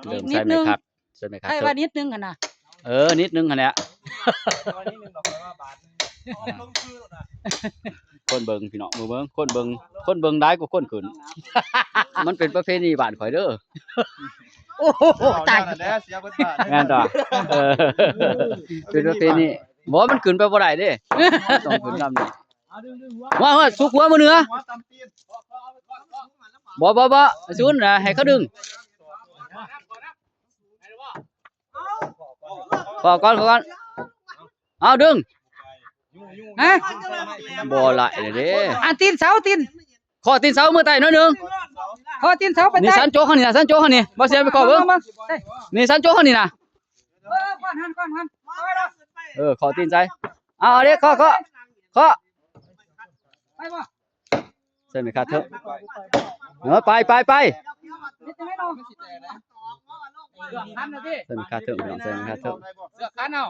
ເລີ່ມໃສ່ໄມ້ຂັດ ໃສ່ໄມ້ຂັດ ໃຫ້ວ່ານິດໜຶ່ງຫັ້ນນະ ເອີ ນິດໜຶ່ງຫັ້ນແຫຼະ ຄົນເບິ່ງພີ່ນ້ອງ ເບິ່ງ ເບິ່ງ ຄົນເບິ່ງ ຄົນເບິ່ງຫຼາຍກວ່າຄົນຂຶ້ນ ມັນເປັນປະເພນີບ້ານຂ້ອຍເດີ ໂອ້ໂຫ ຕາຍ ເຈົ້ານັ້ນແຫຼະເສຍເບິດບ້ານ ແມ່ນຕົວະ ເອີ ເປັນປະເພນີ ບໍ່ ມັນຂຶ້ນໄປບໍ່ໄດ້ເດ້ ຕ້ອງຂຶ້ນນຳນີ້ ວ່າ ວ່າ ສຸກຫົວມື້ເໜືອ ບໍ່ ບໍ່ ບໍ່ ສູນນະ ໃຫ້ເຂົາດຶງ ພໍກ່ອນ ພໍກ່ອນ ເອົາດຶງ ຮະ ບໍ່ໄດ້ເດ້ ອັນຕີນເສົາ ຕີນ ຂໍ້ຕີນເສົາ ມືໃຕ້ໜ້ອຍໜຶ່ງ ຂໍ້ຕີນເສົາໄປ ນີ້ ໃຕ້ ສັນໂຈກເຮົານີ້ນະ ສັນໂຈກເຮົານີ້ ບໍ່ເສຍໄປຂໍເບິ່ງ ນີ້ສັນໂຈກເຮົານີ້ນະ ເອີ ກ່ອນຫັ້ນ ກ່ອນຫັ້ນ ເອີ ຂໍ້ຕີນໃສ່ ເອົາ ເອົາເດ້ ເຄາະ ເຄາະ ເຄາະ ໄປບໍ່ ໃສ່ໄມ້ຂັດເຖາະ ເອີ ໄປ ໄປ ໄປ ເຮັດຈັ່ງໃດເນາະ ເຊືອກພັນນະຕິ ໃສ່ໄມ້ຂັດເຖາະ ພີ່ນ້ອງ ໃສ່ໄມ້ຂັດເຖາະ ເຊືອກພັນເອົາ